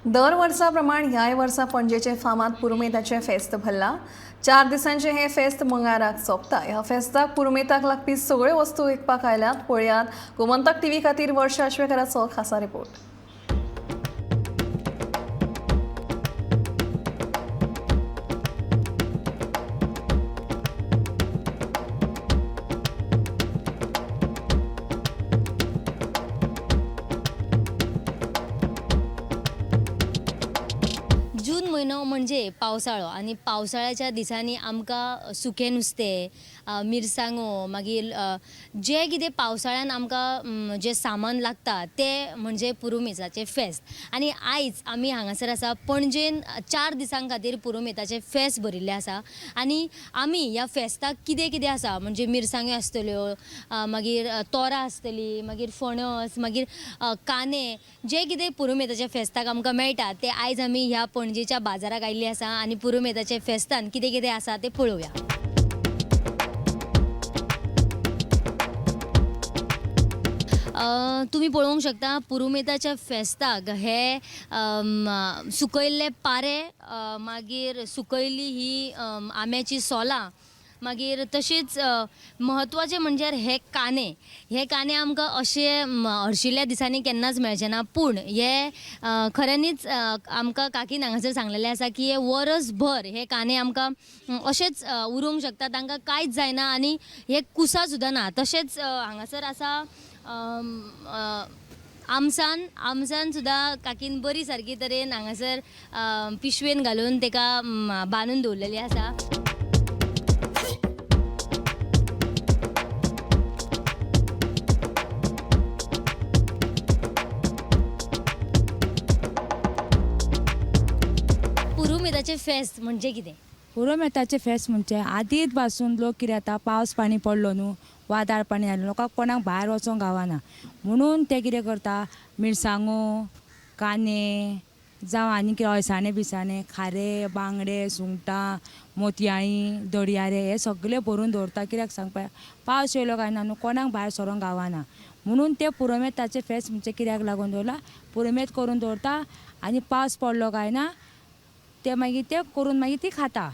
दर वर्सा प्रमाण ह्याय वर्सा पणजेचे फामाद पुरुमेताचें फेस्त भरलां. 4 दिसांचें हें फेस्त मंगळाराक सोंपता. ह्या फेस्ताक पुरुमेताक लागपी सगळ्यो वस्तू विकपाक आयल्यात. पळयात गोमंतक टीव्ही खातीर वर्षा आश्वेकराचो खासा रिपोर्ट. जून म्हयनो म्हणजे पावसाळो आनी पावसाळ्याच्या दिसांनी आमकां सुकें नुस्तें, मिरसांगो, मागीर जें कितें पावसाळ्यान आमकां जें सामान लागता तें म्हणजे पुरुमेताचें फेस्त. आनी आयज आमी हांगासर आसा पणजेन 4 दिसां खातीर पुरुमेताचें फेस्त भरिल्लें आसा आनी आमी ह्या फेस्ताक कितें कितें आसा म्हणजे मिरसांग्यो आसतल्यो, मागीर तोरां आसतली, मागीर फणस, मागीर कांदे, जें कितें पुरुमेताच्या फेस्ताक आमकां मेळटा तें आयज आमी ह्या पणजेच्या बाजाराक आयिल्ली आसा आनी पुरुमेताच्या फेस्तान कितें कितें आसा तें पळोवया. तुमी पळोवंक शकता पुरुमेताच्या फेस्ताक हे सुकयल्ले पारे, मागीर सुकयल्ली ही आंब्याची सोलां, मागीर तशीच म्हत्वाचें म्हणजे हे कांदे. हे कांदे आमकां अशे हरशिल्ल्या दिसांनी केन्नाच मेळचे ना, पूण हे खऱ्यांनीच आमकां काकीन हांगासर सांगलेलें आसा की हे वरसभर हे कांदे आमकां अशेच उरूंक शकता, तांकां कांयच जायना आनी हे कुसां सुद्दां ना. तशेंच हांगासर आसा आमसान, आमसान सुद्दां काकीन बरी सारकी तरेन हांगासर पिशवेन घालून ताका बांदून दवरलेली आसा. पुरुमेताचें फेस्त म्हणजे कितें? पुरुमेताचें फेस्त म्हणजे आदींच पासून लोक कितें जाता, पावस पाणी पडलो न्हू, वादळ पाणी जालें, लोकांक कोणाक भायर वचोंक गावना म्हणून ते कितें करता, मिरसांगो, कांदे जावं आनी कितें अळसाणे बिसाणे, खारे, बांगडे, सुंगटां, मोतयाळी, दर्यारे हे सगळे भरून दवरता. कित्याक सांग पळय, पावस येयलो काय ना न्हू कोणाक भायर सरोंक गावना म्हणून ते पुरुमेताचें फेस्त म्हणजे कित्याक लागून दवरला, पुरुमेत करून दवरता आनी पावस पडलो काय ना ते मागीर ते करून मागीर ती खाता.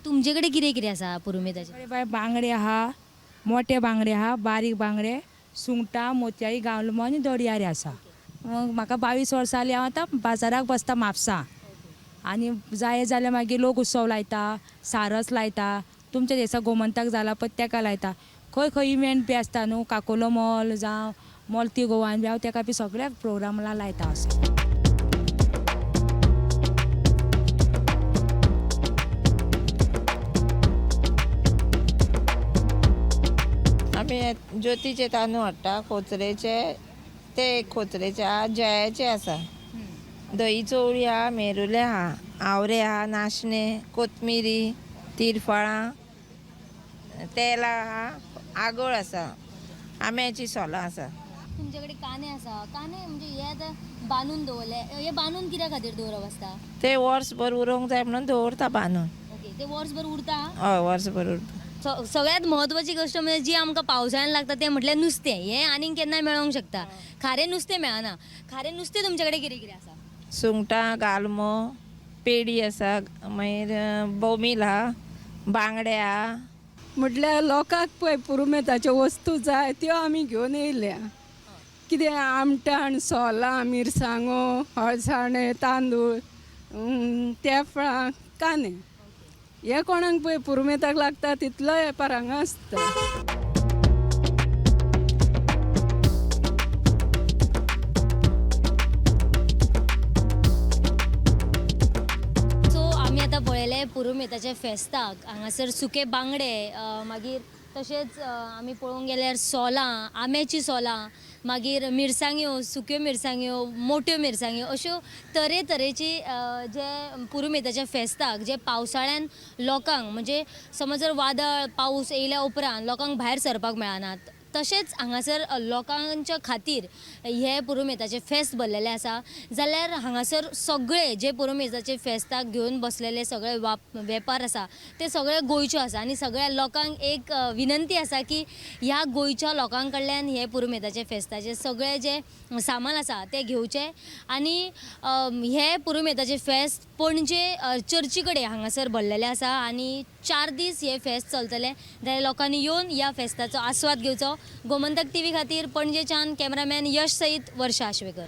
तुमचे कडेन कितें कितें आसा पुरुमेताचें? बाय बांगडे आहा, मोटे बांगडे आहा, बारीक बांगडे, सुंगटां, मोतयाळी, गांवलमो आनी दर्यारे आसा. मग म्हाका 22 वर्सां जालीं हांव आतां बाजाराक बसता म्हापसा आनी जाय जाल्यार मागीर लोक उत्सव लायता, सारस लायता, तुमच्या दिसा गोमंताक जाला पळय तेका लायता. खंय खंय इव्हेंट बी आसता न्हू, काकोलो मॉल जावं मोल्ती गोवान बी हांव तेका बी सगळ्या प्रोग्रामाक लायता असो. आमी ज्योतीचे तांदूळ हाडटा, कोचरेचे, ते एक कोचरेचे आहा, जयाचे आसा, दही चवळी आहा, मेरुले आहा, आवरे आहा, नाशणे, कोथमिरी, तिरफळां, तेलां आहा, आगोळ आसा, आंब्याची सोलां आसा. तुमचे कडेन कांदे आसा, कांदे म्हणजे हे आतां बांदून दवरले, हे बांदून कित्या खातीर दवरप आसता? ते वर्सभर उरोंक जाय म्हणून दवरता बांदून. ओके, ते वर्सभर उरता? हय, वर्सभर उरता. सगळ्यात म्हत्वाची गोश्ट म्हणजे जी आमकां पावसाळ्यान लागता तें म्हटल्यार नुस्तें. हें आनीक केन्नाय मेळोंक शकता, खारें नुस्तें मेळना. खारें नुस्तें तुमचे कडेन कितें कितें आसा? सुंगटां, गालमो, पेडी आसा, मागीर बोमील आहा, बांगडे आहा. म्हटल्यार लोकांक पळय पुरुमेताच्यो वस्तू जाय त्यो आमी घेवन येयल्या. कितें आमटाण, सोलां, मिरसांगो, हळसाणे, तांदूळ, तेफळां, कांदे, हे कोणाक पळय पुरुमेताक लागता तितलो वेपार हांगा आसता. सो आमी आतां पळयलें पुरुमेताच्या फेस्ताक हांगासर सुके बांगडे, मागीर तशेंच आमी पळोवंक गेल्यार सोलां, आंब्याचीं सोलां, मागीर मिरसांग्यो, सुक्यो मिरसांग्यो, मोट्यो मिरसांग्यो, अश्यो तरेतरेची जे पुरुमेताच्या फेस्ताक जे पावसाळ्यान लोकांक म्हणजे समज जर वादळ पावस येयल्या उपरांत लोकांक भायर सरपाक मेळना तशेंच हांगासर लोकांच्या खातीर हे पुरुमेंताचें फेस्त भरलेलें आसा. जाल्यार हांगासर सगळे जे पुरुमेंताचे फेस्ताक घेवन बसलेले सगळे वेपार आसा ते सगळे गोंयचे आसा आनी सगळ्या लोकांक एक विनंती आसा की ह्या गोंयच्या लोकां कडल्यान हे पुरुमेंताचे फेस्ताचे सगळे जे सामान आसा ते घेवचे आनी हे पुरुमेंताचे फेस्त पणजे चर्ची कडेन हांगासर भरलेलें आसा आनी 4 दीस हे फेस्त चलतलें. जाल्यार लोकांनी येवन ह्या फेस्ताचो आस्वाद घेवचो. गोमंतक टीव्ही खातीर पणजेच्यान कॅमेरामॅन यश सयत वर्षा आश्वेकर.